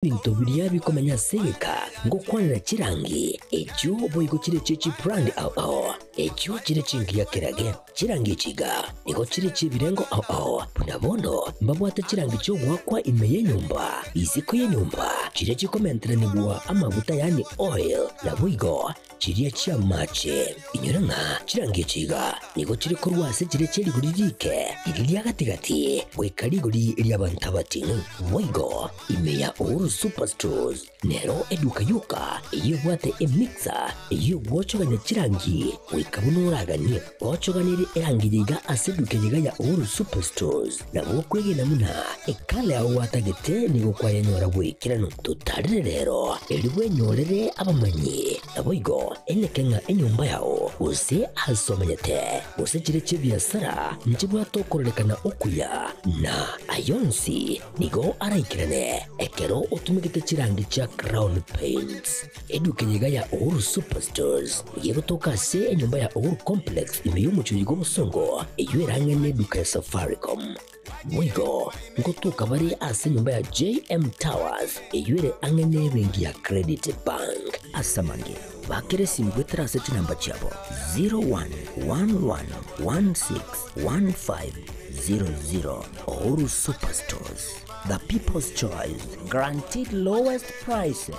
Ebinto biria bikomenya ase egeka ngokwanera chirangi, echio boigo chire chie chibrand ao ao, echio chire chingiya kerage. Chirangi echi iga nigo chire chi'ebirengo ao ao, buna bono mbabwate chirangi chi'ogoakwa ime y'enyomba, isiko y'enyomba, chiria chikomenteranigwa amaguta yaani oil, naboigo chiria chi'amache. Inyora ng'a chirangi echi iga nigo chire korwa ase chiria chie rigori riike, riria ria gati-gati, goika rigori ri'abanto abating'u. Boigo ime ya Uhuru Superstores nero eduka yoka eyio ebwate emixer eyio egwochogania chirangi goika buna oraganie. Gochoganerie erangi eye iga ase eduka eye iga ya Uhuru Superstores nabo okwegena buna ekala yao gwatagete nigo kwayenyora goikeranu. Totarere rero erio bwenyorere abamanyi. Naboigo eneke ng'a enyomba yao, gose aase omenyete, gose chire chi'ebiasara nchibwate okororekana okuya, na ayio onsi nigo araikerane ekero otumegete chirangi chia Crown Paints. Eduka eye iga ya Uhuru Superstores nigo egotoka ase enyomba ya Uhuru Complex ime y'omochie oyio bw'obosongo, eyio ere ang'e neduka ya Safaricom. Boigo ngotoka bare ase enyomba ya JM Towers eyio ere ang'e nebenki ya Credit Bank. Ase amange, bakera esimi goetera ase chinamba chiabo 0111161500. Uhuru Superstores, the people's choice, guaranteed lowest prices.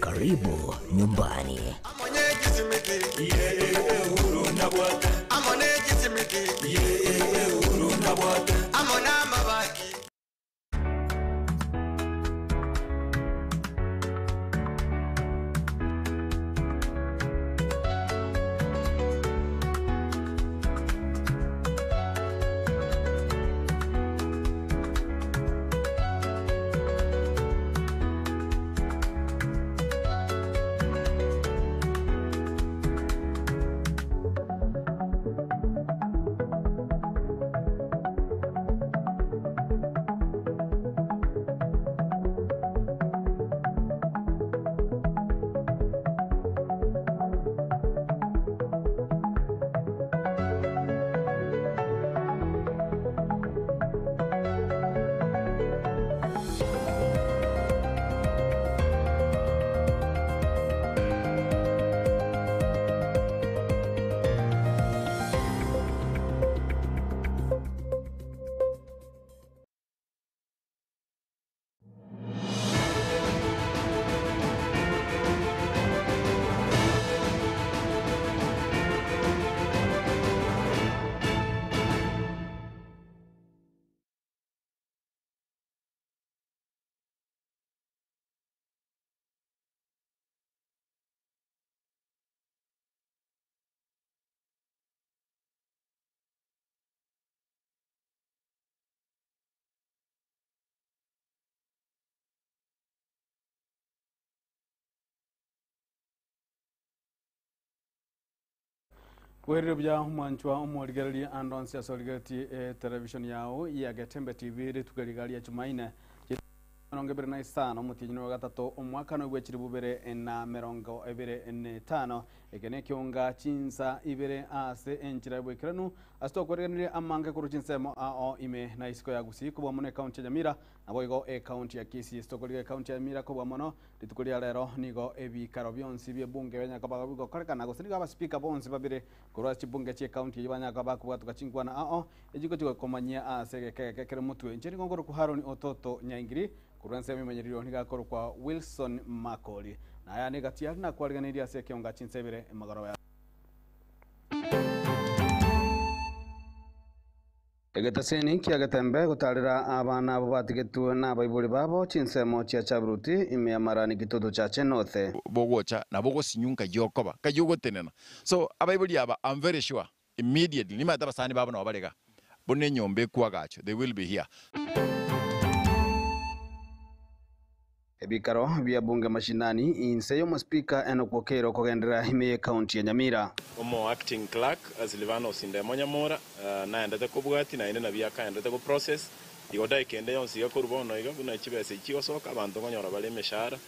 Karibu nyumbani. Bwerire buya omwanchwa omorigereria ande onsi ase origeretie etelevishoni yao ya Getembe TV rituko riga ria Jumaine 25 omotienyi wa gatato omwaka no bwe 2025. Eke nekionga chinsa ibere ase enchera y'oboikeranu ase tokwereganirie amange korwa chinsemo ao ime na isiko ya Gusii kobua mono ekaunti ya Nyamira naboigo ekaunti ya Kisii. Ase tokorigia ekaunti ya Nyamira kobua mono rituko ria rero nigo ebikaro bionsi bi'ebunge bianyakoba bigokorekana gose nigo abaspeaker bonsi babere korwa ase chibunge chi'ekaunti eyio banyakoba bakobwatoka chinkwana ao echiko chigokomanyia ase egeka egeke kere motwe. Inche nigo nkorokwa Haron Ototo Nyaingiri korwa ensemo emenyererio nigo akorokwa Wilson Makori. Na aya negati aria nakwariganeirie ase ekeonga chinsa ibere emagoroba ya. Egetaseni kia Getembe gotarera abana abwo batigetwe nabaibori babo chinsemo chia Chabiruti ime ya Marani Kitutu Chache North. Bogocha nabo ogosinywa nkai okoba, nkai ogotenena. So abaibori aba am very sure immediately nimanyete abasani babo nabo bare iga, buna enyomba ekwagachwa they will be here. Ebikaro bia bunge mashinani inse y'omospeaker Enock Okello kogenderera ime y'ecounty ya Nyamira. Omo acting clerk Silvanus Ndemo Nyamora naendete kobwatia naende nabio akaendete go process igo dakika ende yonsi iga korwa bono iga buna chibesa echi chigosoka abanto nkonyora bare emeshahara.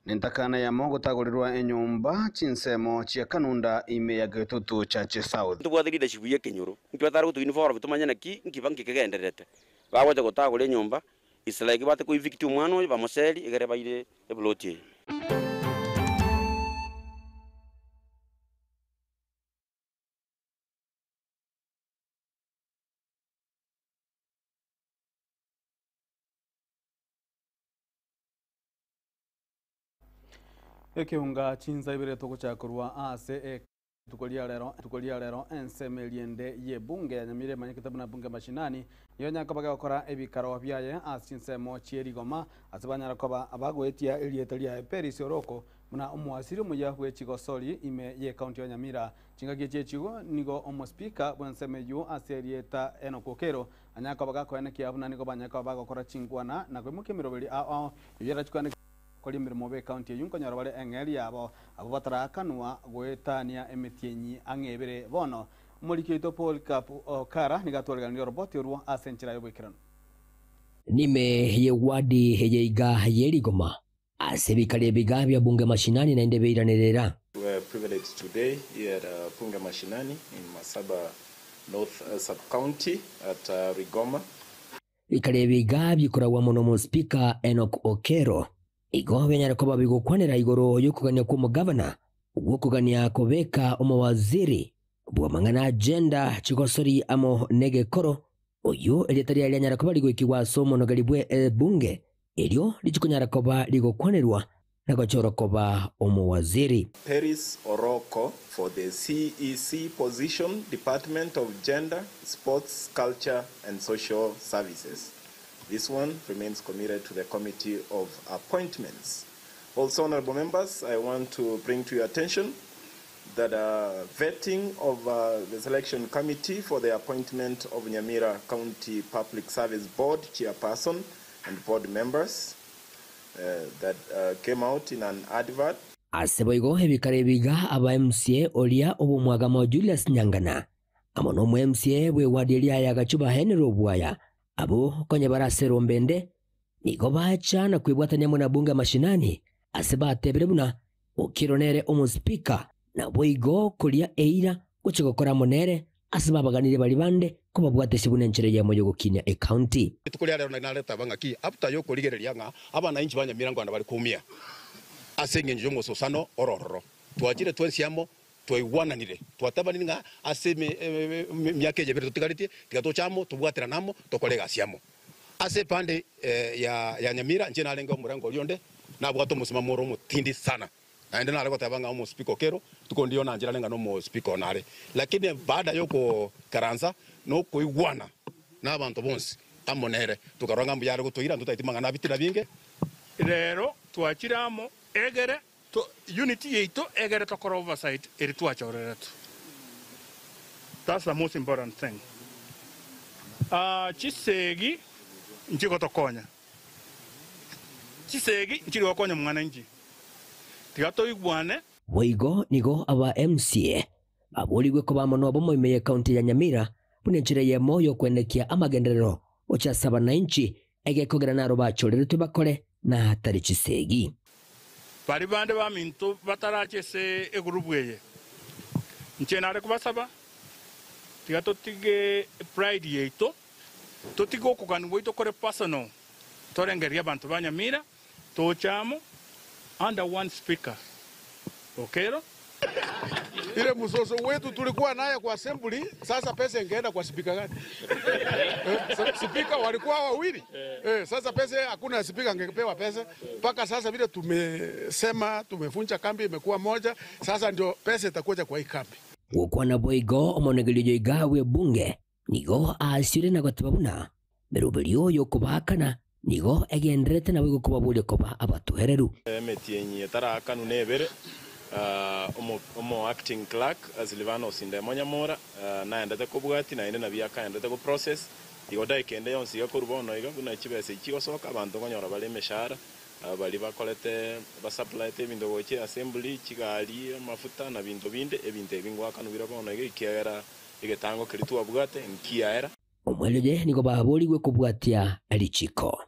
Nentakana eyemo gotagorerwa enyomba chinsemo chia Kanunda ime ya Getutu Chache South. Ntobwate leadership y'ekenyoro, nki batare gotoinvolve tomanye naki nki ba nki kegendererete. Bagocha gotagora enyomba, it's like bate ko evict omwana oyo bamoserie egere baire eploti eye. Ekeunga chinsa ibere togochaka korwa ase rituko ria rero rituko ria rero ensemo eriende ye bunge ya Nyamira emanyekete buna bunge mashinani niyo nyakoba gegokora ebikaro biaye ase chinsemo chierigoma ase banyara koba bagoetia erieta riaye Peris Oroko buna omwasiri omuya bwe chigosori ime ye county ya Nyamira. Chingaki echi echigo nigo omospika bw'ensemo eywo ase erieta Enock Okero anyakoba gakoenekia buna nigo banyakoba bagokora chingwana na koimokia emeroberi ao ao eywo erachikwane kori emirimo be county eywo nkonyora bare eng'eri yabo abo batarakanwa goetania emetienyi ang'e ebere. Bono omoriki oito Paul Okara nigo atwareganirie oroboti orwo ase enchera y'oboikeranu. Nime ye wadi eyeiga yerigoma ase bikari ebiga bya bunge mashinani naende beiranerera. We are privileged today here at Bunge Mashinani in Masaba North Sub-County at Rigoma. Bikari ebiga bikoragwa mono mu Speaker Enock Okero igo bianyare koba bigokwanera igoro y'okogania kwa omogavana gwokogania kobeka omowaziri bw'amang'ana agenda chigosori amo negekoro oyo erieta riaye rianyara koba rigoikigwa ase omonogeri bwe ebunge erio richikonyara koba rigokwanerwa na gochorwa koba omowaziri. Peris Oroko for the CEC position, Department of Gender, Sports, Culture and Social Services. This one remains committed to the Committee of Appointments. Also, honorable members, I want to bring to your attention that vetting of the selection committee for the appointment of Nyamira County Public Service Board chairperson and board members that came out in an advert. Ase boigo ebikara ebiga aba MCA oria obomwagamo Julius Nyangana amo na omo MCA bw'ewadi eria ya Gachuba Henry Obwaya abo konya barase rombende nigo bacha na kwebwatania amo na bunge mashinani ase batebire buna Okero nere omospika na boigo koria eira gochia gokora amo nere ase babaganire baria bande kobabwatesia buna enchera eyemo y'ogokinia ecounty. Rituko ria rero nari naretaba ng'aki after y'okorigereria ng'a abananchi ba Nyamira nkogenda bare koumia ase engencho y'omososano ore ororo. Twachire twensi amo twaigwananire, twatabanire ng'a ase emiaka eye ebere totigaretie, tiga toche amo, tobwaterane amo, tokore egasi amo. Ase epande ya Nyamira inche narenge omorengo oria onde, nabwate omosimamo ore omotindi sana. Naende nare goteba ng'a omosipika Okero, rituko ndiyo nancherane ng'a nomosipika one are. Lakini baada y'ogoikaransa na okoigwana nabanto bonsi amo nere, tokarora ng'a mbuya are gotoira, ntotageti mang'ana abitina binge. Rero twachire amo egere to unity yaito egere tokore oversight eri twachoreretwe. That's the most important thing. Chisegi nchigotokonya, chisegi nchiri gokonya mwananchi. Tiga toigwane. Boigo nigo aba MCA baborigwe koba amo nobomo ime y'ecounty ya Nyamira buna enchera eyemo y'okwenekia amagenderero gocha ase abanainchi egekogera naro bachoreretwe bakore na atari chisegi. Baria bande baminto batarache ase egurubu eye, inche nare kobasaba, tiga totige pride yaito, totige okogania gwaito kore personal, torengererie abanto ba Nyamira, toche amo under one speaker. Okero. Ile mzozo wetu tulikuwa naye kwa assembly, sasa pesa ingeenda kwa spika gani? Spika walikuwa wawili. Sasa pesa hakuna spika angepewa pesa. Mpaka sasa vile tumesema tumefunja kambi imekuwa moja, sasa ndio pesa itakuja kwa hii kambi. Gokwana boigo omonegerio joiga bwe bunge nigo aasire na goteba buna meroberio y'okobakana nigo egenderete nabo igokobaboria koba abatoereru. Emetienyi etarakanu nebere omo acting clerk Silvanus Ndemo Nyamora naendete kobwati naende nabio akaendete go process igo dakika ende yonsi iga korwa bono iga buna chibesa echi chigosoka abanto nkonyora bare emeshahara baria bakorete basuppliete ebinto gochia assembly chigari amafuta na binto binde ebinto ebi ngoakanwa bono iga ekiagera egetango keria twabwate nkiaera. Omweroye nigo baborigwe kobwatia richiko.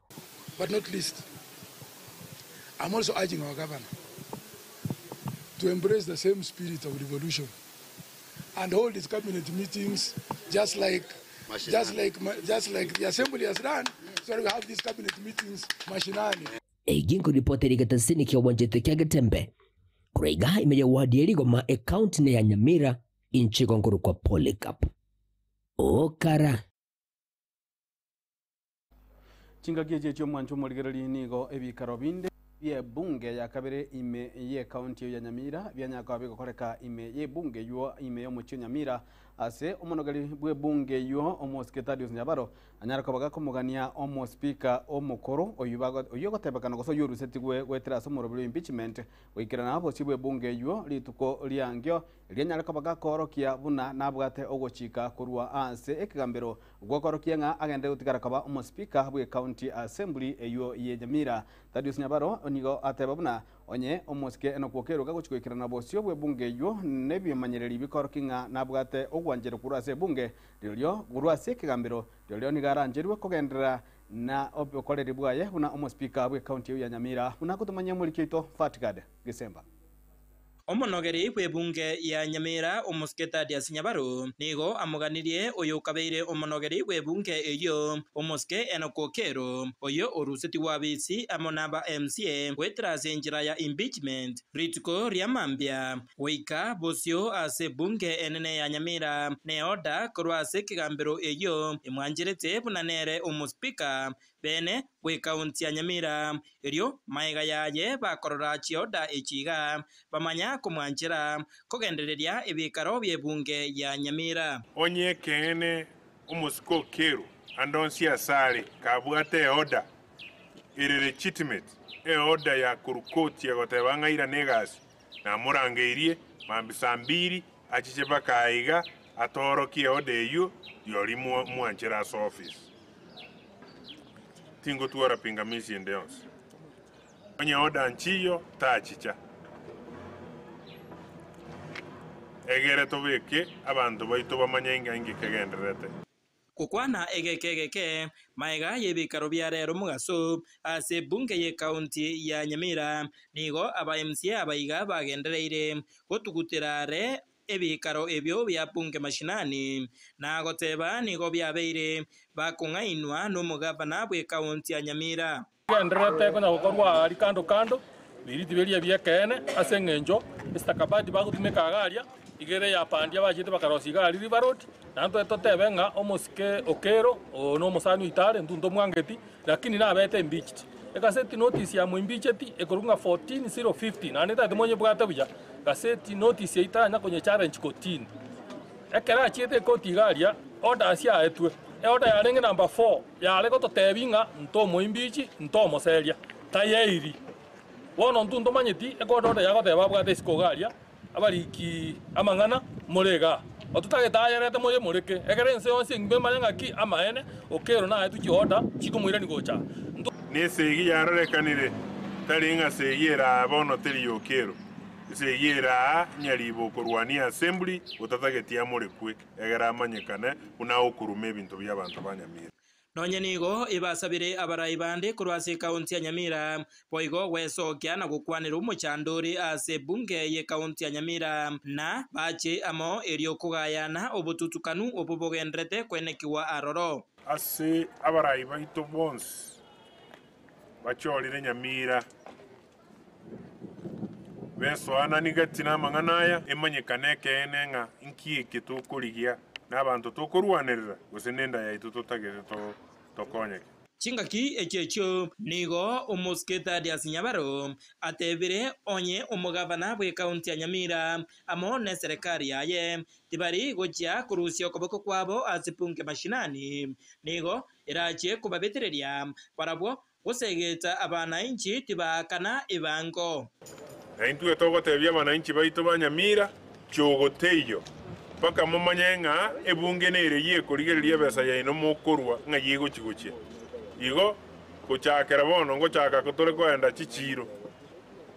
But not least, I'm also urging our governor to embrace the same spirit of revolution and hold his cabinet meetings just like just like, just like the assembly has done, so that we have these cabinet meetings mashinani. Eyio nkoripotera egetasini ki'obwanchete kia Getembe, korwa iga ime ya ward ya Rigoma ekaunti ya Nyamira, inche igo nkorokwa Polycarp Okara. Chingaki echi echi'omwancho omorigereria nigo ebikaro binde bi'ebunge ya kabere ime y'ekaunti eyio ya Nyamira bianyara koba bigokoreka ime y'ebunge eyio ime y'omochie o Nyamira ase omonogeri bw'ebunge eyio omosike Thaddeus Nyabaro anyare koba gakomogania omospeaker omokoro oyio bago oyio ogotebekana gose oyio orusetigwe goetera ase omoroberi o impeachment goikerana bosio bw'ebunge eyio rituko riangio Rianyare koba gakoorokia buna nabwate ogochika korwa ase ekegambero gw'okoorokia ng'a agende gotigara koba omospeaker bw'ecounty assembly eyio ye Nyamira. Thaddeus Nyabaro nigo ateba buna onye omosike Enock Okello gagochi goikerana bosio bw'ebunge eyio nebimanyereri bikoorokia ng'a nabwate ogwancherwa korwa ase ebunge rirorio korwa ase ekegambero rirorio nigo arancherwe kogenderera na obokoreri bwaye buna omospeaker bw'ecounty eyio ya Nyamira buna agotomanyia omoriki oito Fatgard Gisemba. Omonogeri bw'ebunge ya Nyamira, omosike Thaddeus Nyabaro, nigo amoganirie oyokabeire omonogeri bw'ebunge eyio, omosike Enock Okello, oyio orusetigwe abisi amo naba MCA goetera ase enchera ya impeachment rituko ria mambia goika bosio ase ebunge enene ya Nyamira neoda korwa ase ekegambero eyio emwancherete buna nere omospika Bene bw'ekaunti ya Nyamira, erio magega yaye bakorora chioda echi iga, bamanya komwanchera kogendereria ebikaro bi'ebunge ya Nyamira. Onye ekeene omosike okerwa ande onsi asare kabwate eorder ere legitimate, eorder ya korwa court egoteba ng'a irane egasi, namorangeirie mambia saa mbiri achiche mpaka aiga atoorokie eorder eyio rirorio mwanchere ase office. Tingotwara pingamizi ende yonsi. Onye oda nchiyo, tachicha. Egere tobeke abanto baito bamanye ng'a inki kegendererete. Gokwana egeke egeke, magega y'ebikaro bia rero mogaso ase ebunge y'ekaunti ya Nyamira, nigo aba MCA abaiga bagendereire gotugutera are Ebikaro ebio bia bunge mashinani, na goteba nigo biabeire bakong'ainwa nomogavana bw'ekaunti ya Nyamira. Gendererete konya gokorwa aria kando kando, biriti biria bi'ekeene, ase engencho estakabadi bagotumeka iga aria, iga ere eyapandia bachete bakarosia iga aria River Road, naende tobe totebe ng'a omosike Okello oo nomosani oito are, intwe ntomwangeti, lakini nabete impeached. Egaseti notice ya moimpeacheti ekorokwa ng'a 14050, naende ntagete monyebwate buya. Gaseti notice eyio tanya konye challenge kotini. Ekero achiete ekoti iga aria, orders yaetwe, eorder yarenge number four, yare gototebia ng'a ntomoimbichi, ntomoseria, tayeiri. Bono intwe ntomanyeti ekoti order yagoteba abwate isiko iga aria, abariki amang'ana more igaa. Ototagete ayerete moyemoreke, ekero ense yonsi engima emanye ng'aki amaene, Okello naetwe chiorder chikomoirania gocha aa. Nto. Nesegi yarorekanire, tari ng'a segi ere aa bono teri y'Okello. Esegi ere aa nyaribo okorwania assembly otatageti amorekwe egere amanyekane buna okoruma ebinto bi'abanto ba Nyamira. Nonye nigo ebasabire abarai bande korwa ase ekaunti ya Nyamira boigo gwesokia na gokwanera omochando ore ase ebunge y'ekaunti ya Nyamira na bache amo erio kogayana obotutukanu obwo bogenderete koenekigwa aroro. Ase abarai baito bonsi bachorire Nyamira, besoanani gati namang'ana aya, emanyekane ekeene ng'a inki eke tokorigia, na abanto tokorwanerera, gose nenda yaito totagete tokonyeke. Chingaki echio echio nigo omosike Thaddeus Nyabaro atebire onye omogavana bw'ekaunti ya Nyamira amo neserekari yaye tibari gochia korusia okoboko kwabo ase bunge mashinani, nigo erachie kobabetereria barabwo Gosegeta abanainchi tibaakana ebango. Na intwe togotebia abanainchi baito ba Nyamira, Chogo teiyo, mpaka momanye ng'a ebunge nere y'ekorigereria ebesa yaino mokorua ng'ai egochi-gochia. Igo, gochakera bono ngochaka tore koenda chichiiro,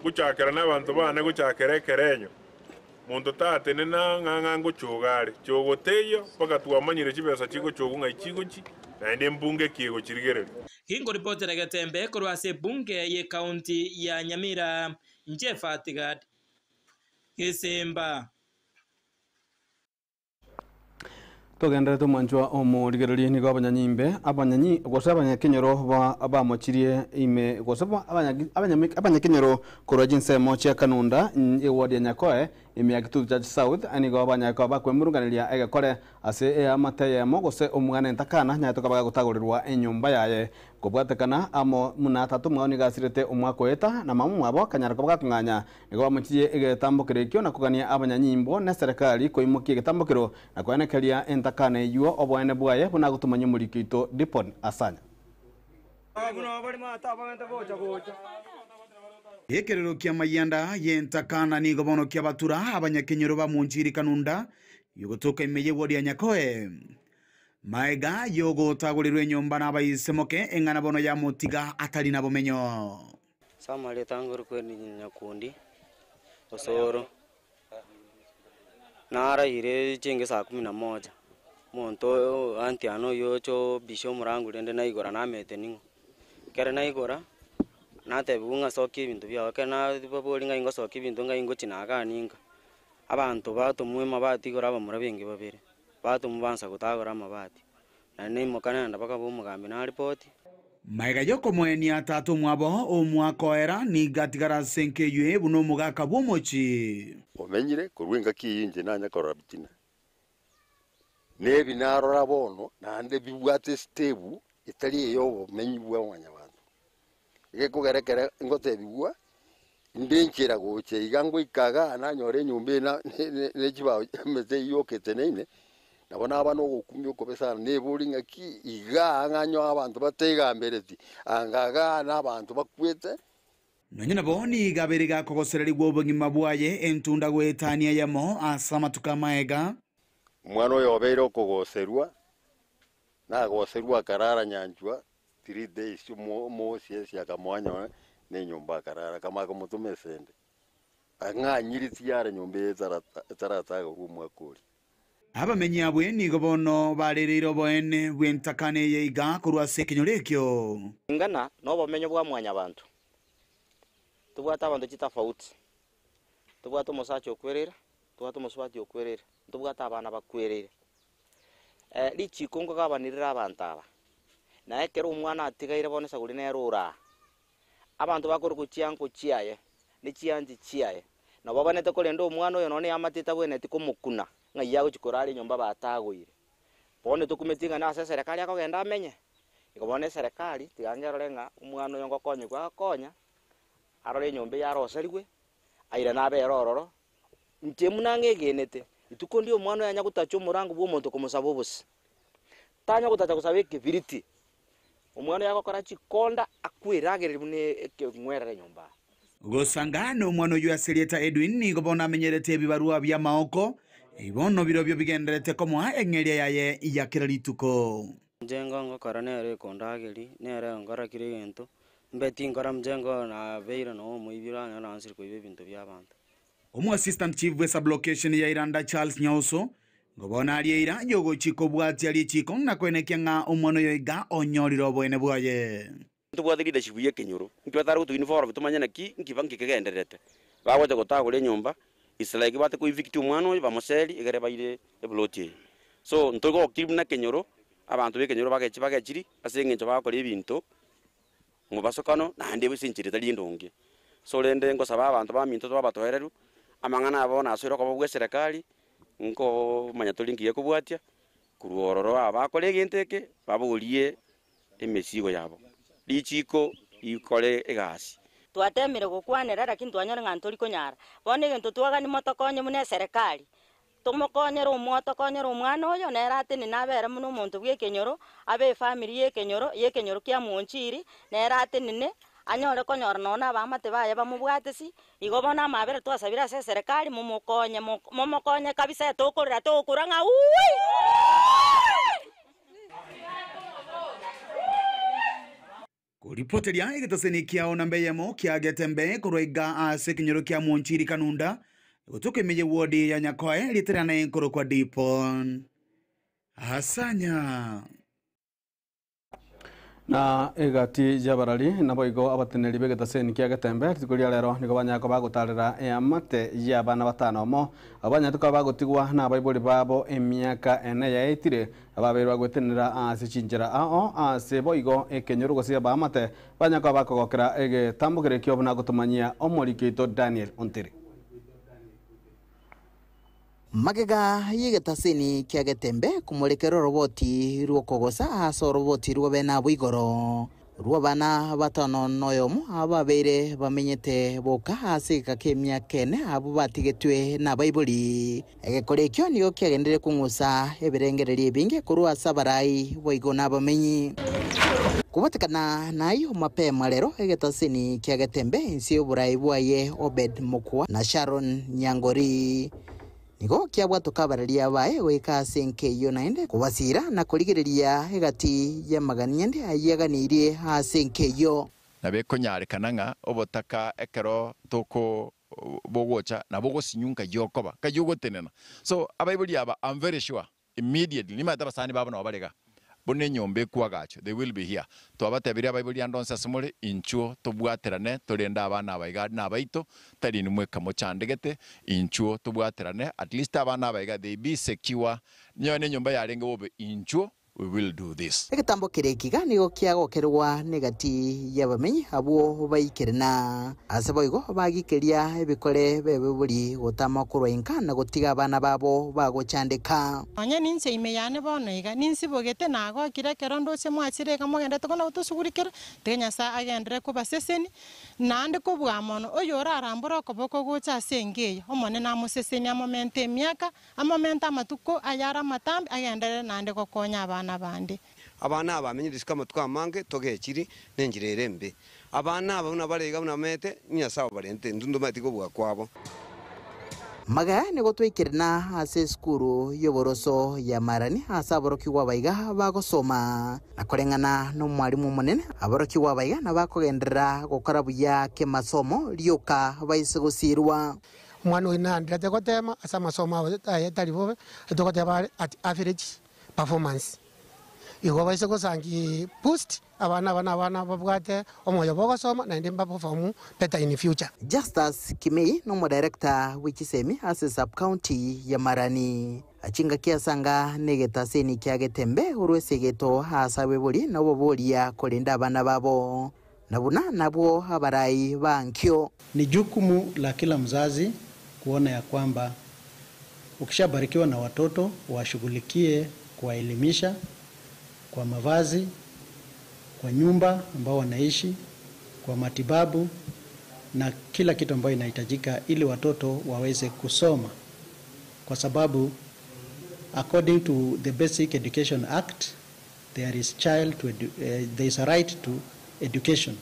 ngochakera nabanto baane gochakera ekerenyo, Monto tatenena ng'a ng'a ngochoga are, chogo teiyo, mpaka twamanyire chibesa chigochogwa ng'ai chigochi, naende mbunge ki egochirigereria. Ginkoripotera Getembe korwa ase ebunge y'ecounty ya Nyamira, inche Fatgad Gesemba. Togenderete omwanchwa omorigereria nigo abanyanyimbe abanyanyi gose abanyakenyoro ba bamochirie ime gose abanyakenyoro korwa chinsemo chia Kanunda eward ya Nyakoe ime ya Kitutu Church South nigo banyare bakwemurunganeria egekore ase eamate eyemo gose omwana entakana nyarete koba gagotagorerwa enyomba yaye kobwatekana amo muna tata omwabo nigo asirete omwaka oeta na mama omwabo akanyara koba gakong'anya nigo bamochirie egetambokero ekio na kogania abanyanyimbo ne serikali koimokia egetambokero na koenekeria entakana eywo oboene bwaye buna agotomanya omoriki oito Dipon Asanya. Ekerero ki'amayianda y'entakana nigo bono kiabatura abanyakenyoro ba Monchiri Kanunda yogotoka ime y'ewodi ya Nyakoe. Maega y'ogotagorirwa enyomba n'abaisemoke eng'ana bono yamotiga atari na bomenyo. Samarieta ngorokwe Nyakundi, Osoro. Naraire chinge saa kumi na moja, omonto oyo aunty yane oywo ocha obisha omorango rende naigora namete ning'o. Ekero naigora, natebiwa ng'a sokia ebinto biago, ekero nababoria ng'ai ngosokia ebinto ng'ai ngochi nagania nka, abanto batomwa amabati igoro abamura benge babere, batomwa bansa gotagora amabati, naende naimoka naenda mpaka bwa omogambi naripoti. Magega y'okomoenia tata omwabo omwaka oera, nigo atigara ase enka eyio buna omogaka bw'omochie. Omenyire korwa engaki eyio inche nanya korora bitina, na ebi narora bono naende bibwate esitebu etari ey'obomenyi bwa mwanyabanto. Egekogera ekere ngotebigwa, inde enchera gocha iga ngoika igaa nanyora enyomba eye na- ne- ne chibao emete eywo eteneine, nabo naba na ogokumia okobe sana, nebori ng'aki igaa ng'a nyoe abanto bateigambereti, anga igaa na abanto bakwete. Nonya nabo nigo abeire gakogosererigwa obogima bwaye entunda goetania eyemo ase amatuko amaega. Omwana oyo obeire okogoserwa, nagoserwe akarara nyanchwa 3 days omoosiesi akamoa nyowe na enyomba akarara akamanya komotoma esende. Ang'anyire tiyara nyomba eye etaratagorwa omwaka oria. Abamenyi abwe nigo bono barereire oboene bw'entakana eye iga korwa ase ekenyoro ekio. Ingana nobomenyo bwa mwanyabanto. Tobwate abanto chitafauti, tobwate omosacha okwereire, tobwate omosubati okwereire, ntobwate abana bakwereire. Richiko nkogabanirire abanto aba, na ekero omwana atigaire bono esaguri nere ore aa, abanto bakorokwa chianko chiaye, ne chianchi chiaye, nabo babanete korenda omwana oyo nonye eamate etabwenereti komokuna, ng'ai agochia korara enyomba batagoire. Bono tokumeti ng'a nase eserekari akogenda amenye, igo bono eserekari tiga ngerore ng'a omwana oyo ngokonyigwa agokonya, arore enyomba eye aroserigwe, airane abere ororo, Inche buna ng'egenete, rituko ndiria omwana oyo anya gotacha omorango bw'omonto komosaba obosio. Tanya gotacha gosaba ekebiriti, omwana oyo agokora chikonda akweragereria buna ekeng'werere nyomba aa. Gosanga nomwana oyio ase erieta Edwin nigo bono amenyerete ebibarua bi'amaoko, ebi bono birobio bigendererete komoa eng'eria yaye ya kera rituko. Mjengo ngokora nere ekondageria, nere onkora kera egento, mbe tinkora mjengo nabeire nonya omoibi oranyore nansire koiba ebinto bi'abanto. Omoassistant chief bwe sublocation ya Iranda Charles Nyauso nigo bono arie eira yogochia kobwatia richiko na koenekia ng'a omwana oyo iga onyorire oboene bwaye. Ntobwate leadership ye ekenyoro, nki batare goto involve tomanye naki nki nki kegendererete. Bagocha gotagora enyomba, it's like bate ko evict omwana oyo bamoseri egere baire eplot eye. So ntogokirie buna ekenyoro, abanto ba ekenyoro bagechi bagechiri ase eng'encho bagokora ebinto mobasokano naende ase enchera etari endonge. So rende ngosaba abanto baminto tobe abatoereru, amang'ana aya bono asoire okoba bwa eserekari, nkomanya tori nki gekobwatia, korwa ororo aba bakore egento eke, baborie emesigo yabo, richiiko rikore egasi. Twatemire gokwanera lakini twanyora ng'a ntori konyara. Bono egento twagani motokonye buna eserekari, Tomokonyere omo tokonyere omwana oyo, nere atenene abere buna omonto bw'ekenyoro, abe efamiri y'ekenyoro, y'ekenyoro kia Monchiri, nere atenene, anyore konyora nonya na abaamate baye bamobwatisi. Igo bono amabera twasabire ase eserekari, momokonye, momokonye kabisa tokorera togokura ng'a wuuii! Koripoteria egetaseni kiao namba eyemo kia Getembe korwa iga ase ekenyoro kia Monchiri Kanunda, gotoka ime ye ward ya Nyakoe erieta riane nkorokwa Dipon Asanya. Na egati y'abarari naboigo abateneri b'egetaseni kia Getembe rituko ria rero nigo banyara koba bagotarera eamate y'abana batano omo abo banyarete koba bagotigwa na abaibori babo emiaka ene yaetire ababeire bagwetenera ase chinchera ao ase boigo ekenyoro gose abaamate banyara koba bakogokera egetambokero ekio buna gotomanyia omoriki oito Daniel Ontiri. Magega y'egetaseni kia Getembe komorekera oroboti rw'okogosa ase oroboti rw'obene abwo igoro, rw'abana batano noyomo ababeire bamenyete boka ase egeka k'emiaka ene abwo batigetwe nabaibori. Egekora ekio nigo kiagenderire kong'usa ebirengererio ebinge korwa ase abarai boigo nabamenyi. Kobatekana nayio mapema rero egetaseni kia Getembe inse y'oborai bwaye Obed Mokua na Sharon Nyangori. Nigo kiabwatoka abararia baye goika ase enka eyio naende kobasiira na korigereria egati y'amagania ande ayio aganeirie ase enka eyio. Nabo ekonyarekana ng'a obotaka ekero toko bogocha nabo ogosinywa nkai okoba, nkai ogotenena. So abaibori aba am very sure immediately nimanyete abasani babo nabo bare igaa, buna enyomba ekwagachwa they will be here. Twabatebirie abaibori ande onsi ase more, inchuo tobwaterane torende abana aba iga nabaito, tari inwe mweka mochandegete, inchuo tobwaterane at least abana aba iga they be secure, nonye na enyomba yarenge bobe inchuo we will do this. Egetambo keria ekiga nigo kiagokerwa negati y'abamenyi abwo baikire na ase boigo bagikeria ebikore b'ebibori gotama korwa inka na gotiga abana babo bagochandeka. Onye ninche ime yane bono iga, ninsibogete, nagokire ekero ndoche mwachire iga mogenderete kona gotosugurikera, tiga Nyasae agenderere kobasesenia, naende kobua mono, oyorarambore okoboko gocha ase enka eye, Omonene amosesenie amomente emiaka, Amomente amatuko ayare amatambe agenderere naende gokonya abana bande. Abana aba bamenyire isiko amatuko amange, togechiri nenchera ere embe. Abana aba buna bare iga buna bamenyete, Nyasae obarente, intwe ntomaeti kobua kwabo. Magega nigo twaikerana ase esukuru y'oboroso ya Marani ase aborokigwa abaiga bagosoma, na koreng'ana nomwalimu omonene, aborokigwa abaiga nabakogenderera gokora buya kemasomo rioka baise gosiirwa. Omwana oyio naenderete gotema ase amasomo abo aye tari bobe, togoteba are at average performance. Igo baise gosangi boost abana aba na abana babwate omoyo bwa ogosoma naende mba perform better in future. Justus Kimei nomodirector bwe chisemi ase sub-county ya Marani. Chingaki asanga negetaseni kia Getembe korwa esegeto ase abebori na oboboria korenda abana babo. Na buna nabwo abarai ba nkio. Ni jukumu la kila mzazi kuona ya kwamba ukishabarikiwa na watoto washughulikie kuwaelimisha kwa mavazi, kwa nyumba ambao wanaishi, kwa matibabu na kila kitu ambayo inahitajika ili watoto waweze kusoma, kwa sababu according to the Basic Education Act there is child to there is a right to education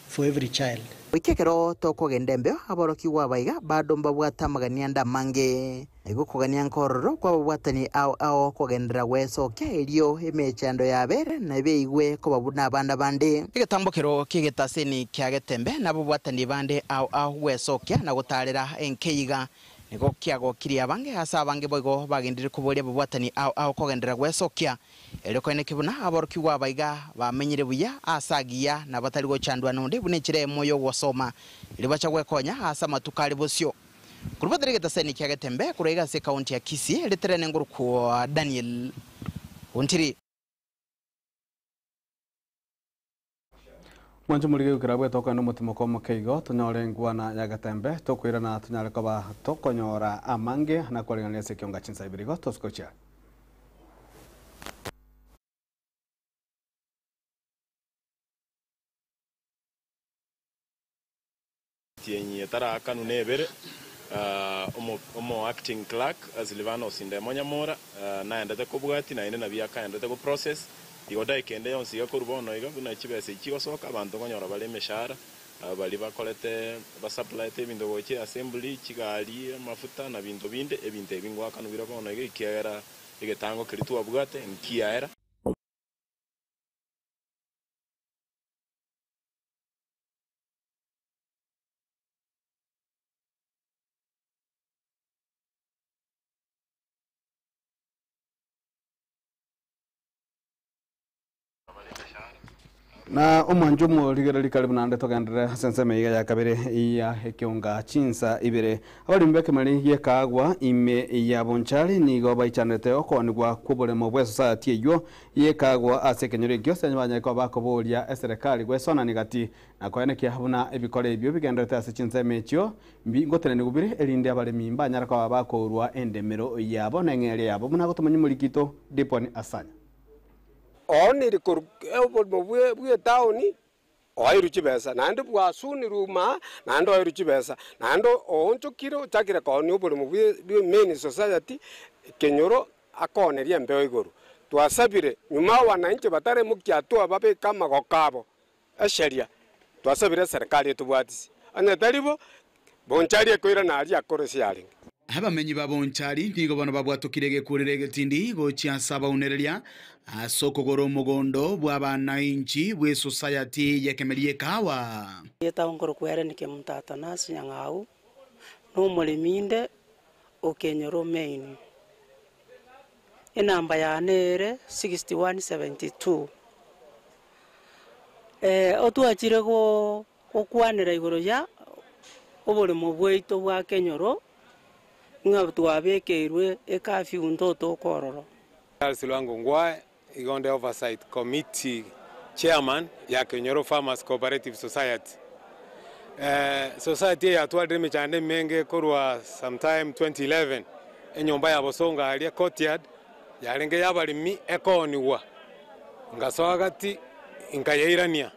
for every child. Goika ekero tokogenda embeo, aborokigwa aba iga bado mbabwate amagania ande amange. Na igo okogania nkororo kw'ababwatani ao ao kogenderera gwesokia, erio emechando yabere na beigwe koba buna abana bande. Egetambokero ki'egetaseni kia Getembe na ababwatani bande ao ao gwesokia na gotaarera enkeiga. Nigo kiagokirie abange ase abange boigo bagenderire koboria ababwatani ao ao kogenderera gwesokia. Erio koeneke buna aborokigwa aba iga bamenyire buya aase agiya na batari gochandwa nonde buna enchera eyemo y'ogosoma, erio bacha gwekonya aase amatuko are bosio. Korwa batari egetaseni kia Getembe korwa iga ase ekaunti ya Kisii, riterene ngorokwa Daniel Ontiri. Mwanche morige gokera bwete okogenda omotimoko omoke igo, tonyore engwana ya Getembe, tokoirana tonyare koba tokonyora amange na kwareng'ania ase ekionga chinsa ibere igo tosuka gochia. Tienyi etaraakanu nebere, omo acting clerk Silvanus Ndemo Nyamora naendete kobwatia naende nabio akaendete go process. Igo dakika ende yonsi iga korwa bono iga buna chibesa echi chigosoka abanto nkonyora bare emeshahara baria bakorete basuppliete ebinto gochia assembly, chigari, amafuta na binto binde, ebinto ebi ngoakanwa bire bono iga ekiagera egetango keria twabwate nkiaera. Na omwancho omorigereri karibu naende togenderere ase ensemo iga ya kabere ya ekionga chinsa ibere. Abaremi b'ekemeri gi'ekaagwa ime ya Bonchari nigo baichanete okoonigwa kw'oboremo bw'esosayati eyio y'ekaagwa ase ekenyoro ekio ase banyare koba bakoboria eserekari gwesonania gati na koenekia buna ebikore ebio bigendererete ase chinsemo echio mbi ngotenenigwa bire erinde abaremi mbanyare koba bakourwa endemero yabo na eng'eria yabo buna gotomanya omoriki oito Dipon Asanya. Oonire korwa oborimo bw'etaoni, oeirwe chibesa, naende bwasunirwe ime, naende oeirwe chibesa, naende oonchokire ochakire koonia oborimo bw'emain society, ekenyoro akooneria embeo igoro. Twasabire nyuma abananchi bataremokia hatua babeke amagoko abo esheria, twasabire eserekari etobwatisi, onye tari bo, Bonchari ekoirana aria akoro ase yarenge. Abamenyi ba Bonchari nigo bono babwatokire egekurero egetindi gochia ase abaunereria ase okogora omogondo bw'abanainchi bw'esosayati y'ekemeri y'ekahawa. Erieta nkorokwa Hellen Kemunto Atanasi Nyang'au, na omoremi inde o Kenyoro Main. Enamba yane ere 6172. Otwachire go Gokwanera igoro ya oboremo bwaito bwa kenyoro, ng'a twabekeirwe ecurfew ntotoka ororo. Charles Lwango Ngwae, igo nde Oversight Committee Chairman ya Kenyoro Farmers Cooperative Society. Society eye yatwarire emechando emenge korwa sometime 2011, enyomba ya Bosongo aria courtyard yarenge ya abaremi ekoonigwa, ngasoa gati nkayeirania.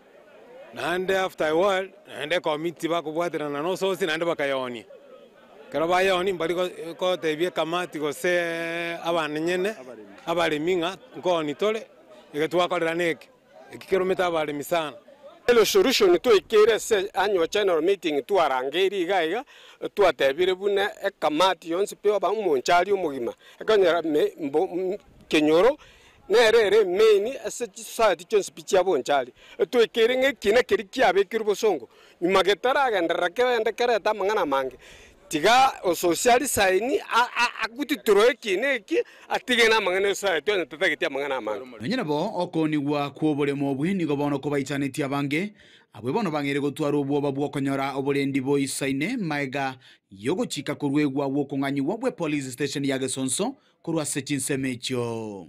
Naende after a while, naende ekomiti bakobwaterana na ososi naende bakayeonia. Ekero bayeonia mbari gotebia ekamati gose abanyene abaremi ng'a nkooni tore, eke twakorera neke. Eki keromete abaremi sana. Resolution twaikeire ase annual general meeting twarangeirie iga iga, twatebire buna ekamati yonsi pi omonchari omogima, ekonyora kenyoro Nere ere emeini ase chisosayati chionsi pi chia bonchari, etwekeire ng'a ekiina keria kiabekirwe bosongo, nyuma getaragenderera kegende kerete amang'ana amange, tiga ososie arisaini agutiturwe ekiina eki, atige namang'ana esosayati onye tatageti amang'ana amange. Nonya nabo okoonigwa kw'oboremo obwe nigo bono kobaichanetie abange, abwe bono bang'eire gotwara obwoba bw'okonyora oborendi boisaine magega y'ogochika koruegwa gw'okong'anyigwa bwe police station ya Gesonso Korwa ase chinsemo echio.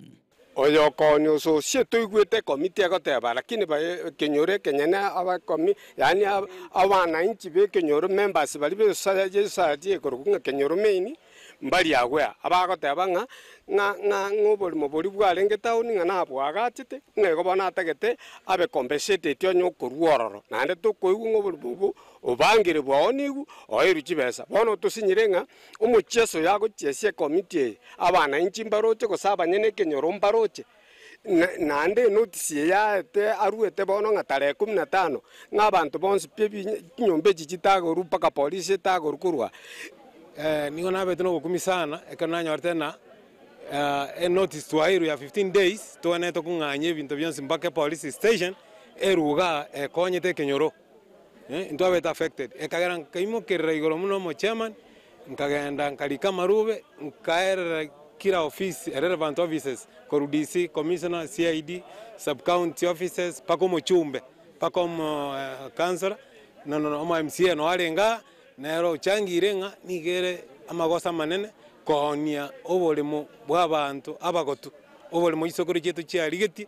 Oyokonya ososie toigwete ekomiti egoteba lakini baye ekenyoro ekenyene abakomi yaani abanainchi ba ekenyoro members baria ba esociety ekorokwa ng'a kenyoro main mbari aware abagoteba ng'a ng'a ng'a ng'a oborimo boria bwarenge town ng'a nabwagachete ng'a igo bono atagete abe compensated onye okorwa ororo naende tokoigwa ng'a oborimo obwo obangire bwaonigwe oeirwe chibesa bono tosinyire ng'a Omochieso oyo agochiesia ekomiti eye, abanainchi mbaroche gose abanyene ekenyoro mbaroche, naende enotisi eye aete aruete bono ng'a tarehe kumi na tano, ng'a abanto bonsi pi chinyomba echi chitagorwe mpaka polisi etagorwe korwa. Nigo nabete nogokumia sana ekero nanyorete ng'a enotice twaeirwe ya 15 days togwenerete kong'anyia ebinto bionsi mpaka epolice station erwe igaa ekonyete ekenyoro. Ntwabete affected, ekagera nkaimokerera igoro buna omochairman, nkagenda nkarika amarube, nkaerera kira ofisi, relevant offices, korwa DC, commissioner, CID, sub county offices, mpaka omochumbe, mpaka omo councillor, nono omo MCA noo arenge aa, nere ochangire ng'a nigo ere amagoso amanene koonia oboremo bwa abanto abagotu, oboremo chisokoro chiaito chiarigetie.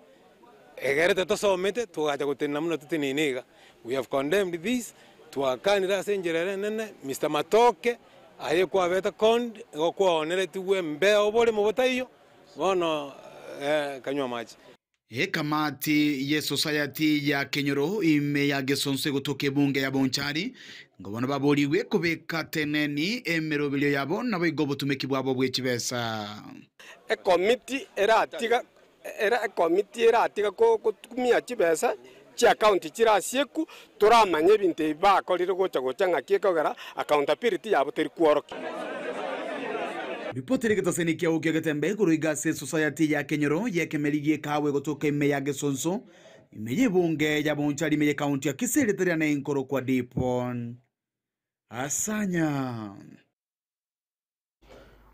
Egerete tosomete togacha gotenena buna toteneine iga. We have condemned this, twakanire ase enchera ere enene, Mister Matoke, aye kwabete conned, igo kwaoneretigwe embeo oboremo botaiyo, bono kanywa amache. Ekamati y'esosayati ya Kenyoro ime ya Gesonso egotoka ebunge ya Bonchari, ngo bono baborigwe kobeka teneni emeroberio yabo naboigo obotumeki bwabo bwe chibesa. Ekomiti eratiga Ere ekomiti eratiga gotumia chibesa chi'akaunti chirasiekwe, toramanye ebinto ebi bakorire gocha gocha ng'aki ekogera accountability yabo teri kworokia. Ripoti ere egetaseni kiao ki'egetembe igoro iga ase esosayati ya kenyoro y'ekemeri gi'ekahawa egotoka ime ya Gesonso, ime y'ebunge ya Bonchari ime y'ekaunti ya Kisii erieta riane inkorokwa Dipon Asanya.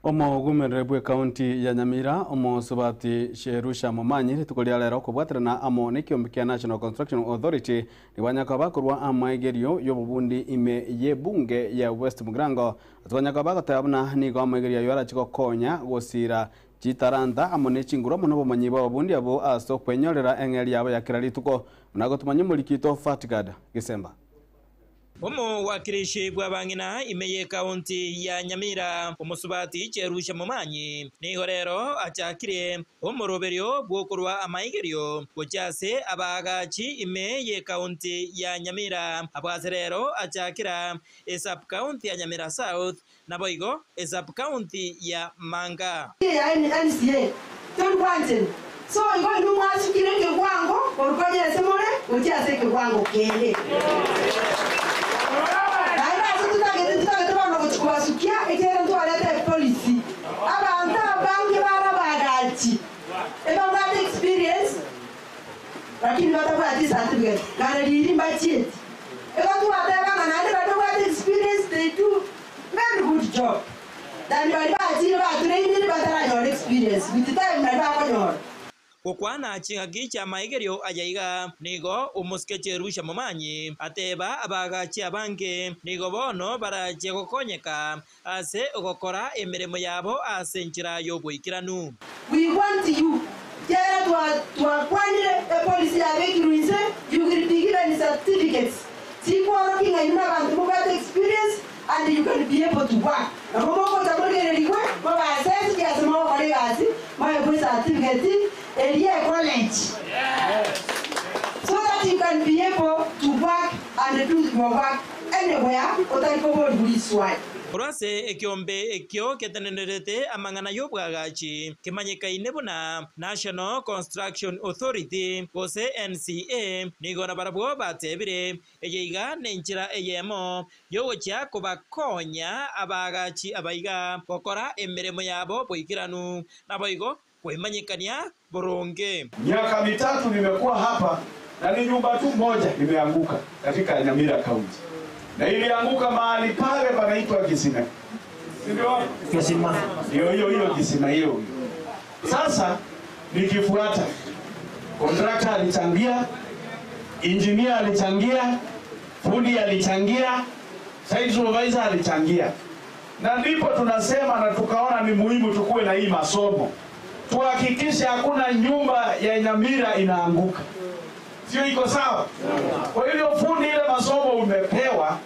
Omogumerere bwe county ya Nyamira omosubati Sherusha Momanyi rituko ria rero kobwaterana amo nekiombe kia National Construction Authority nibanyaka bakorwa amaigerio y'obobundi ime y'ebunge ya West Mugirango. Ase banyaka bagoteba buna nigo amaigerio ayo arachi gokonya gosira chitaranta amo nechinguru amo nobomanyi bwa obobundi abo ase okwenyorera eng'eri yabo ya kera rituko. Buna gotumanya omorikito Fatgard Gisemba. Omowakilishi bwa bang'ina ime y'ekaunti ya Nyamira, omosubati Cherusha Momanyi, nigo rero achakire omoroberio bw'okorwa amaigerio gochia ase abaagachi ime y'ekaunti ya Nyamira. Abwo ase rero achakera esub-county ya Nyamira South naboigo esub-county ya Manga. Ya NCA tori gwanchera. So igo inwe mwasukire ekegwango korwa konya ase more gochia ase ekegwango kende. Naende ase totagete ntotagete bono gochia kobasukia ekiagera ntwarete epolicy. Abanto abange bare abagachi ebabwate experience lakini batabwati ecertificate kare riria mbachieti. Igo twateba ng'a naende baria babwate experience they do very good job than baria bachire batrainire bataranyora experience with time naria bakonyora. Gokwana ching'aki chi'amaigerio aya iga, nigo omosike Cherusha Momanyi ateba abaagachi abange nigo bono barachie gokonyeka ase ogokora emeremo yabo ase enchera y'oboikeranu. We want you kiagera twa twakwanire epolicy yabekirwe inse you will be given certificates chikworokia ng'a inwe nabanto mobwate experience and you can be able to work. Nabo mogocha morigererigwe mobe assessed ase mogokora egasi moegwe ecertificate eria ecollege so that you can be able to work and do your work anywhere otari koborigwa riswali. Korwa ase ekiombe ekio getenenerete amang'ana y'obwagachi kemanyekaine buna National Construction Authority gose NCA, nigo nabarabwo batebire, Eye iga nenchera eyemo y'ogochia kobakonya abaagachi abaiga gokora emeremo yabo boikeranu, naboigo kwemanyekania boronge. Miaka mitatu nimekuwa hapa na ni nyumba tu moja imeanguka katika Nyamira County, na ilianguka mahali pale panaitwa Kisima, si ndio? Kisima ndio hiyo hiyo, Kisima hiyo hiyo. Sasa nikifuata, kontrakta alichangia, engineer alichangia, fundi alichangia, site supervisor alichangia, na ndipo tunasema na tukaona ni muhimu tukuwe na hii masomo, tuhakikishe hakuna nyumba ya Nyamira inaanguka, sio? Iko sawa? Kwa hivyo fundi, ile masomo umepewa,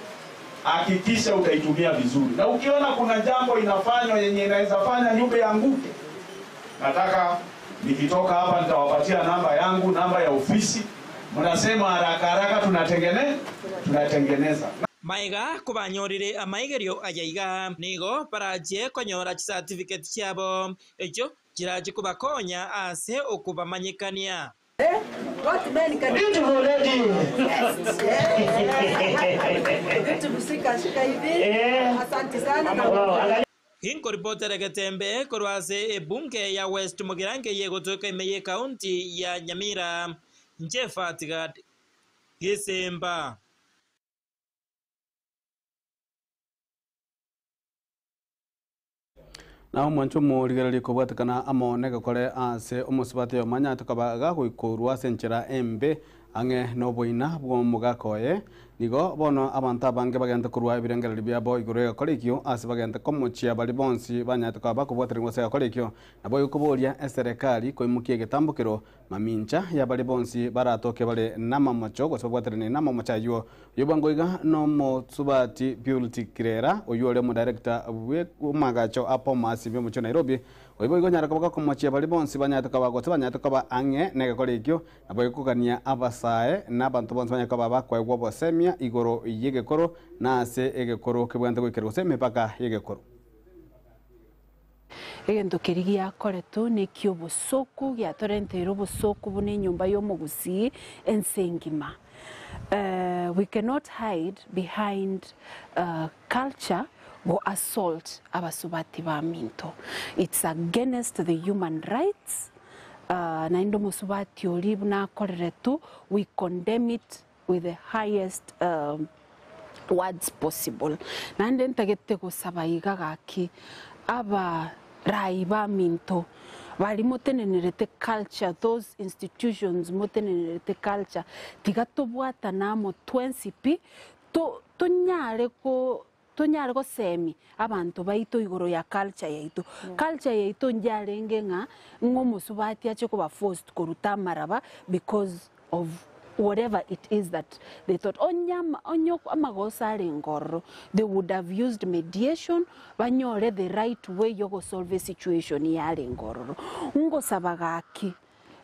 hakikisha utaitumia vizuri, na ukiona kuna jambo inafanywa yenye inaweza fanya nyumba ianguke, nataka nikitoka hapa nitawapatia namba yangu, namba ya ofisi. Mnasema haraka haraka, tunatengene tunatengeneza. Maiga kobanyorire amaigerio aya iga nigo barachie konyora chicertificate chiabo echio chirachi kobakonya ase okobamanyekania. What men can Beautiful lady. Yes. Beautiful, shika shika hivi. Asante sana na Ginkoripotera Getembe korwa ase ebunge ya West Mugirango eye gotoka ime y'ekaunti ya Nyamira, inche Fatgard Gesemba. Na omwancho omorigereria kobwatekana amo negekore ase omosubati omanya tokaba gagoikorwa ase enchera embe ang'e na oboina bwa omogaka oye. Nigo bono abanto abange bagente korwa ebirengererio biabo igoro egekora ekio ase bagente komochia bari bonsi banyate koba bakobwatererwa ase egekora ekio. Nabo okoboria eserekari koimokia egetambokero mamincha ya bari bonsi baratoke bare namamocho gose babwateranie namamocho aywo. Oyo bwango iga nomosubati Purity Kirera oyo ore omodirector bwe omagacho a Bomas bw'omochie wa Nairobi. Oyo boigo onyare koba gakomochia bari bonsi banyate koba gose banyate koba ang'e na egekora ekio nabo egokogania abasae na abanto bonsi banyare koba bakoegwa obosemia igoro y'egekoro na ase egekoro kebwate goikera gose emepaka y'egekoro. Egento keri giakoretwe neki obosoku giatorenteire obosoku buna enyomba y'omogusii ense engima. We cannot hide behind culture go assault abasubati baminto. It's against the human rights. Naende omosubati ori buna akoreretwe, we condemn it with the highest words possible. Naende ntagete gosaba iga gaki Abarai baminto baria motenenerete culture, those institutions motenenerete culture, tiga tobwatane amo twensi pi, to tonyare ko tonyare gosemia abanto baito igoro ya culture yaito. Culture yaito njarenge ng'a ng'a omosubati ache koba forced koruta amaraba because of whatever it is that they thought. Onye ama onye amagoso arenge ororo, they would have used mediation banyore the right way yogosolve esituation yarenge ororo. Ngosaba gaki,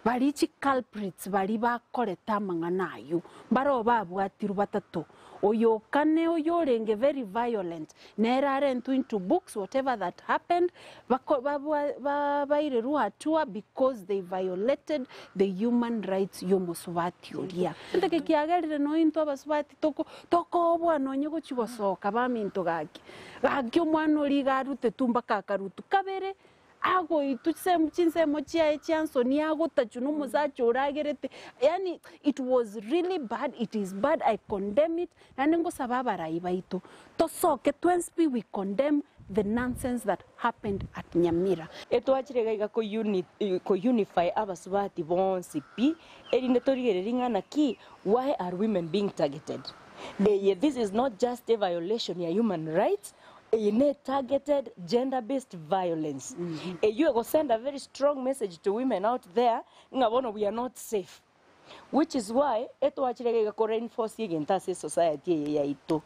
baria chiculprits baria bakorete amang'ana aywo, mbaro babwatirwe batato, oyo kane oyo orenge very violent, nere arentwe into books whatever that happened, bako babwa ba bairerwe hatua because they violated the human rights ya omosubati oria. Egento eke kiagerire nonya intwe abasubati toko tokoobwa nonye gochia gosoka baminto gaki, gaki omwana oria iga arutetwe mpaka akarutwa. Kabere, agoitwa chisemo chinsemo chiaye chia nsoni agotachwa na omosacha oragerete, yaani it was really bad, it is bad, I condemn it, naende ngosaba abarai baito, tosoke twensi pi we condemn the nonsense that happened at Nyamira. Etwachire iga iga ko unify abasubati bonsi pi, erinde torigererie ng'a naki, why are women being targeted? Eye this is not just a violation ya human rights, eye ne targeted gender based violence. Eywo egosend a very strong message to women out there ng'a bono we are not safe. Which is why etwachire iga iga ko reinforce egento ase esociety eye yaito.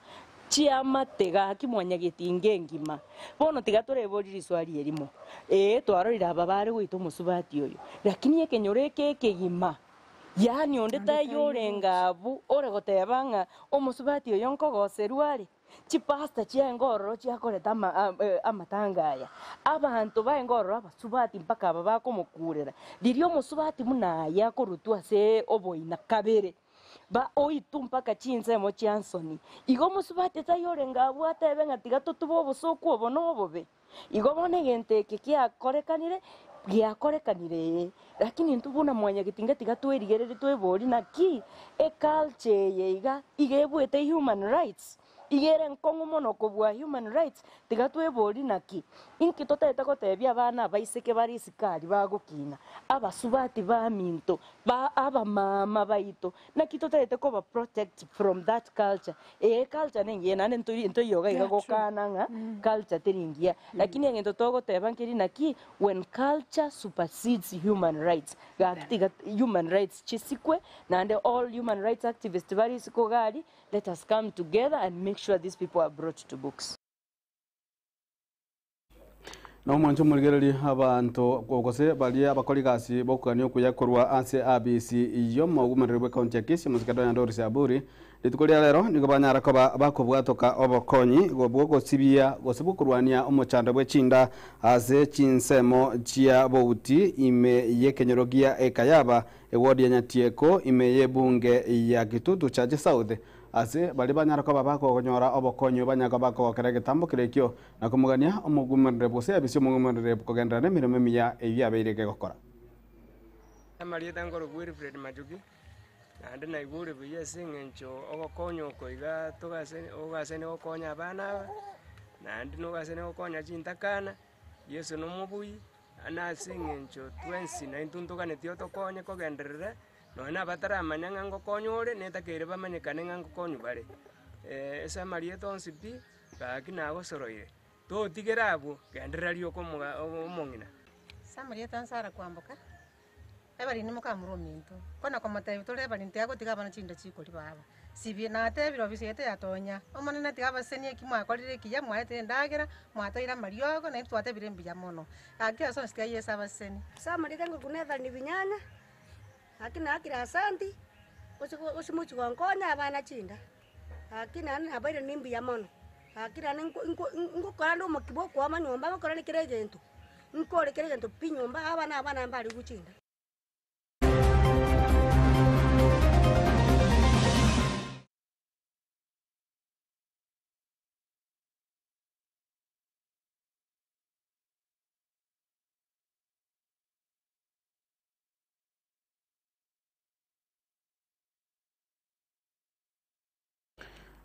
Chiamate gaki mwanyagetinga engima. Bono tiga torebori riswali erimo. Ee twarorire aba bare goita omosubati oyo. Lakini ekenyoro eke ekegima, yaani onde taiyo orenge abwo ore goteba ng'a omosubati oyo nkogoserwa are. Chipastor chiaye ororo chiakoreta ama amatanga aya. Abanto baye ororo abasubati mpaka aba bakomokurera. Riria omosubati buna aye akorutwa ase oboina kabere, ba oitwa mpaka chinsemo chia nsoni. Igo omosubati taiyo orenge abwo atebe ng'a tiga totube obosoku obo na obobe. Igo bono egento eke kiakorekanire, giakorekanire ee, lakini intwe buna mwanyagetinga tiga twerigererie tweborie naki eculture eye iga, iga ebwete human rights, iga ere nkong'u mono kobua human rights, tiga tweborie naki, inki totaete gotebia abana abaiseke bare isiko aria bagokina, abasubati baminto, ba abamama baito, naki totaete koba protect from that culture. Ee culture nengiya naende ntori ntoiyoga iga gokana ng'a culture teri ngiya, lakini egento togoteba nkeri naki, when culture supersedes human rights, gaki tiga human rights chisikwe, naende all human rights activists bare isiko iga aria, let us come together and make sure these people are brought to books. Na omwancho omorigererie abanto gose baria abakori gasi bokogania okuya korwa ase abisi y'omogumereri bw'ekaunti ya Kisii omosike Donya Doris Aburi rituko ria rero nigo banyara koba bakobwatoka obokonyi bw'ogosibia gose bw'okorwania omochando bwe chinda ase chinsemo chia bouti ime y'ekenyoro gia Ekayaba eward ya Nyatieko ime y'ebunge ya Kitutu Chache South ase baria banyara koba bakonyora obokonyi banyara koba bakogokera egetambo kere ekio na komogania omogumerere gose abisi omogumerere kogenderera nemeremo emiya eyio yabeire gegokora. Amarieta nkorokwa Wilfred Majuki, naende naigure buya ase eng'encho ogokonya oko iga togase ogasani gokonya abana aba, naende nogasani gokonya chintakana, Yeso nomobui, na ase eng'encho twensi naintwe ntoganetie otokonye kogenderera, nonya na abataramanya ng'a ngokonya ore, netakeire bamanyekane ng'a ngokonywa bare. Ase amarieta onsi pi, gaki nagosoroire, totigera abwo, genderera rioka omoga omong'ina. Ase amarieta onsi arakwamboka, ebarindi mokamura ominto, kona komotebia tore ebarindi tiga gotiga abana chinda chikori baba. Sibia natebire obisi yaito yatonya, Omonene tiga abasesenie eki mwakorire ekiya, mwaetire endagera, mwatoeire amariogo, naintwe twatebire mbuya mono. Gaki ase onsi tiga Yeso abasesenie. Ase amarieta ngokuna ebarindi binyanya, gaki naakire asanti, gose gose mochie gonkonya abana chinda. Gaki naende nabaire nimbuya mono, gaki naende nko nko ngokora nde omokia bwa okoama nyomba ngokora ne kera egento, nkore kera egento pi nyomba abana abana mbare gochinda.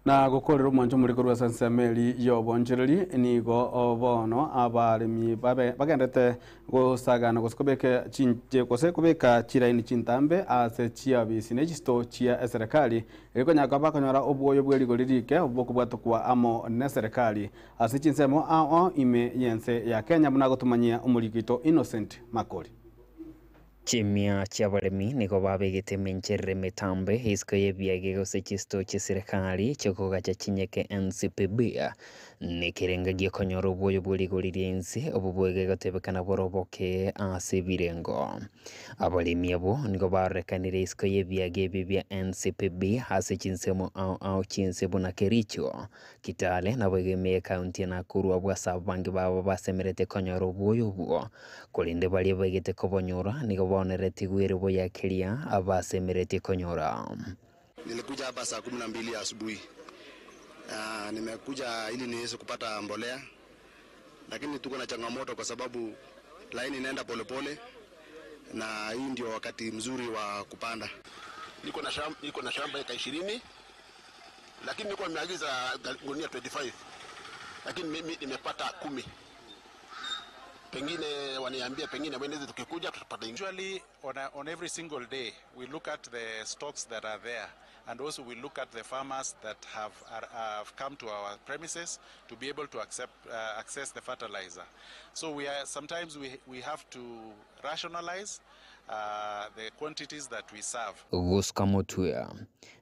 Na gokorera omwancho omoriko korwa ase ensemo eri y'obonchereri, nigo bono abaremi babe bagendete gosagana gose kobeka chinche gose kobeka chiraini chintambe ase chiabisi ne chisito chia eserekari, erio konya koba bakonyora obwoyo bwe rigori rike bokobwatokwa amo neserekari ase chinsemo ao ao ime y'ense ya Kenya buna agotomanyia omoriki oito Innocent Makori. Chimia chi'abaremi nigo babegete emencherero emetambe isiko y'ebiage gose chisito chi'eserekari chi'okogacha chinyeke NCPB, nekerenga gi'okonyora obwoyo bwe rigori ri'ense obwo bwegegotebekana boroboke ase ebirengo. Abaremi abwo nigo barorekanire isiko y'ebiage ebi bia NCPB ase chinsemo ao ao chi'ense buna Kericho, Kitale, naboigo ime y'ekaunti ya Nakuru abwo ase abange babo basemerete konyora obwoyo obwo. Korende baria baigete kobonyora nigo baoneretigwe eribo ya keria basemeretie konyora. Nilikuja hapa saa 12 asubuhi. Nimekuja ili niweze kupata mbolea, lakini tuko na changamoto kwa sababu laini inaenda polepole na hii ndio wakati mzuri wa kupanda. Niko na shamba, niko na shamba eka 20 lakini niko nimeagiza gunia 25 lakini mimi nimepata 10. Pengine waniambia pengine Wednesday tukikuja tutapata ingine. Usually on every single day we look at the stocks that are there and also we look at the farmers that have come to our premises to be able to access the fertilizer. So sometimes we have to rationalize the quantities that we serve. Gusuka motwe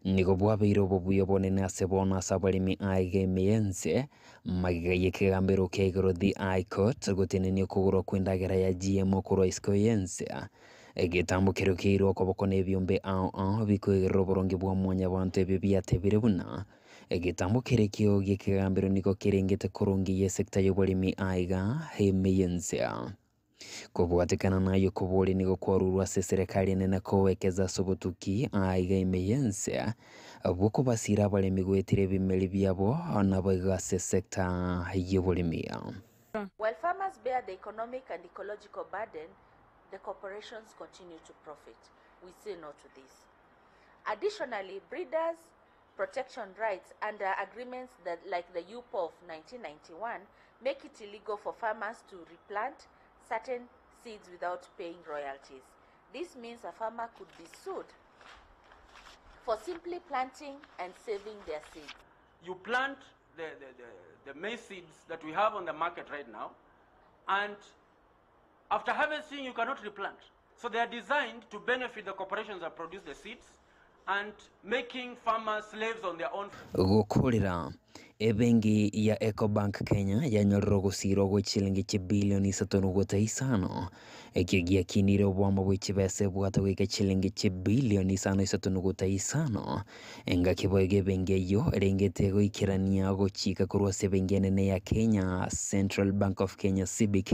nigo bwabeire obobuya obonene ase bono ase abaremi aiga ime y'ense magiga y'ekegambero kia igoro the High Court gotenenia okogorwa kw'endagera ya GMO korwa isiko y'ense. Egetambo kerio keirwe okoboko na ebiombe ao ao bikoigerera oboronge bwa mwanyabanto ebio biatebire buna egetambo kere kio gi'ekegambero nigo kerengete korongeia esekta y'oboremi aiga ime y'ense. Kobwatekana nayo kobori nigo kwarurwa ase eserekari enene kowekeza ase obotuki aiga ime y'ense bw'okobasira abaremi goetera ebimeri biabo nabo iga ase esekta y'oboremi. While farmers bear the economic and ecological burden, the corporations continue to profit. We say no to this. Additionally, breeders' protection rights under agreements that, like the UPOV of 1991, make it illegal for farmers to replant certain seeds without paying royalties. This means a farmer could be sued for simply planting and saving their seeds. You plant the maize seeds that we have on the market right now, and after harvesting, you cannot replant. So they are designed to benefit the corporations that produce the seeds and making farmers slaves on their own. Gukurira ebenki ya Ecobank Kenya yanyorire ogosirwa gwa chilingi chibilioni isato nogota isano ekio giakinire obwamo bwa chibesa ebwate goika chilingi chibilioni isano isato nogota isano engaki boigo ebenki eyio erengete goikerania gochika korwa ase ebenki enene ya Kenya Central Bank of Kenya CBK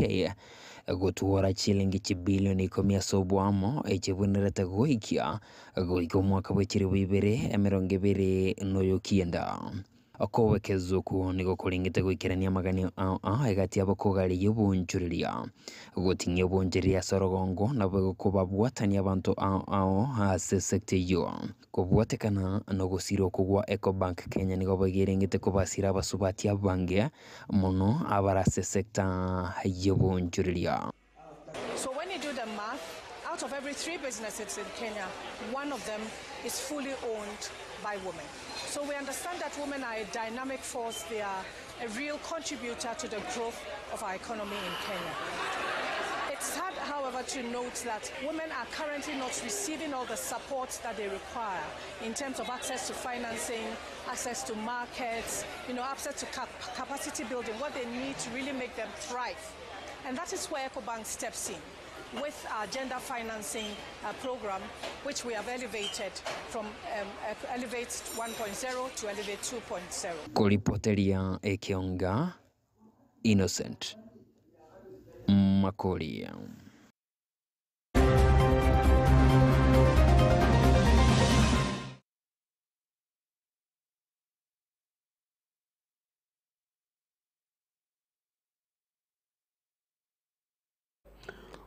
gotwora chilingi chibilioni 10 ase obwamo echibwenerete goikia goika omwaka bwa 2029. Okowekezwa okwo nigo korengete goikerania amaganio ao ao egati abo kogareria obonchoreria goting'ia obonchoreria ase orogongo nabo egokobabwatania abanto ao ao ase esekta eyio. Kobwatekana nogosira okwo gwa Ecobank Kenya nigo boigerengete kobasira abasubati abange mono abare ase esekta y'obonchoreria. So when you do the math, out of every 3 businesses in Kenya, one of them is fully owned by women. So we understand that women are a dynamic force. They are a real contributor to the growth of our economy in Kenya. It's sad, however, to note that women are currently not receiving all the support that they require in terms of access to financing, access to markets, access to capacity building, what they need to really make them thrive. And that is where Ecobank steps in with our gender financing program, which we have elevated from Elevate 1.0 to Elevate 2.0. Kuripoteria Ekionga, Innocent Makori.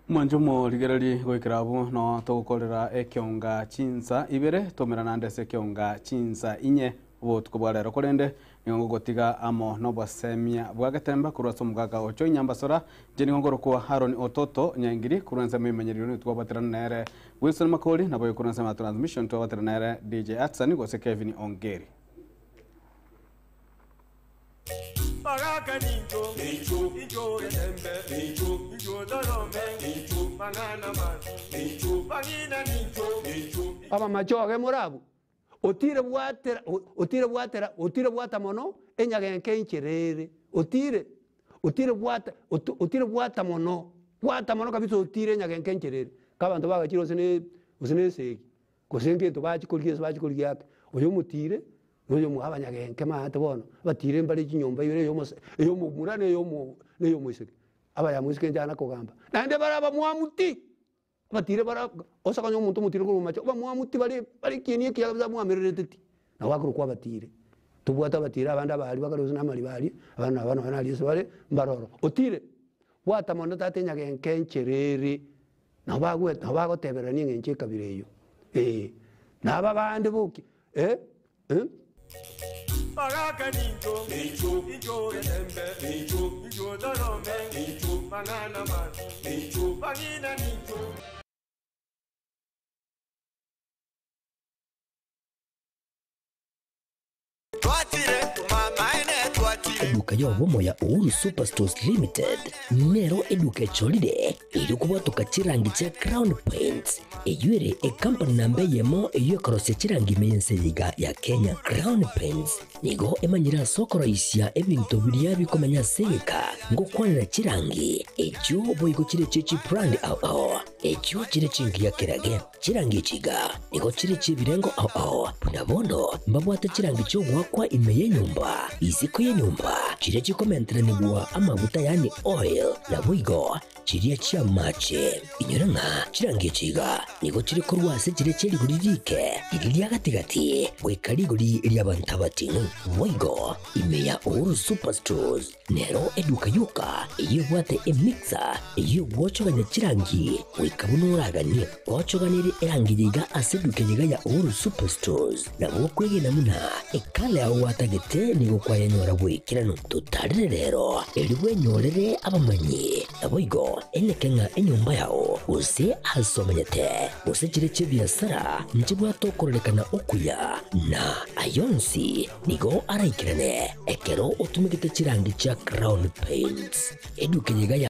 Mwanjumo rigereri goikera abwo no togokorera ekionga chinsa ibere tomerana ndese ekionga chinsa inye. Obotuko bwa rero korende nigo ngogotiga amo nobosemia bwa getemba korwa ase omogaka ocho Nyambasora inche nigo ngorokwa Haron Ototo Nyaingiri korwa ensemo emenyerero nigo twabaterana nere Wilson Makori nabo korwa ensemo ya transmission twabaterana nere DJ Atsan gose Kevin Ongeri. Baraka ninjo, ninjo, ninjo getembe, ninjo, ninjo dorome, ninjo, banana man, ninjo, bangina ninjo, ninjo. Abamachoge morabu otire bwatera otire bwatera otire bwata mono enyagenke encherere otire otire bwata otire bwata mono bwata mono kabisa otire enyagenke encherere ka abanto bagachire gose ne gose na esegi gose ngento bachikorigia ase bachikorigia ake oyo omotire na oyo omwa abanyagenke maate bono abatire mbare chinyomba ibere eyomose eyomomura na eyomo na eyomoiseke abayamoiseke inche na kogamba naende bare abamwamu ti. Abatire bara ose konya omonto omotire korwa omomache, abamwamu tibari bare ekieni ekiya kabisa mwamererete ti, nabo akorokwa abatire. Tobwate abatire abande abaria bakare gose na amariba aria, abana aba nonye naria ase bare, mbare ororo. Otire, bwata mono tata enyagenke enchera ere, nabo bagwe nabo bagotebererania eng'encho ekabira eyio, eh. Na aba bande boki eh. Baraka ninjo, ninjo, ninjo getembe, ninjo, ninjo dorome, ninjo, banana man, ninjo, bangina ninjo. Eduka y'obomo ya Uhuru Superstores Limited nero eduka echorire erio kobwatoka chirangi chia Crown Paints eyio ere ecompany namba eyemo eyio ekorosia chirangi ime y'ense eye iga ya Kenya. Crown Paints nigo emanyire ase okoroisia ebinto biria bikomenya ase egeka ngokwanera chirangi echio boigo chire chie chibrand ao ao echio chire chingiya kerage. Chirangi echi iga nigo chire chi'ebirengo ao ao, buna bono mbabwate chirangi chi'ogoakwa ime y'enyomba, isiko y'enyomba, chiria chikomenteranigwa amaguta yaani oil, naboigo chiria chi'amache. Inyora ng'a chirangi echi iga nigo chire korwa ase chiria chie rigori rike, riria ria gati-gati, goika rigori ri'abanto abating'u. Boigo ime ya Uhuru Superstores Nero eduka yoka eyio ebwate emixer eyio egwochogania chirangi goika buna oraganie. Gwochoganirie erangi eye iga ase eduka eye iga ya Uhuru Superstores, nabo okwegena buna ekala yao gwatagete nigo kwayenyora goikeranu. Totarere rero erio bwenyorere abamanyi, naboigo eneke ng'a enyomba yao gose ase omenyete gose chire chi'ebiasara nchibwate okororekana okuya na ayonsi Nigo araikerane ekero otumegete chirangi chia Crown Paints. Eduka eye iga ya.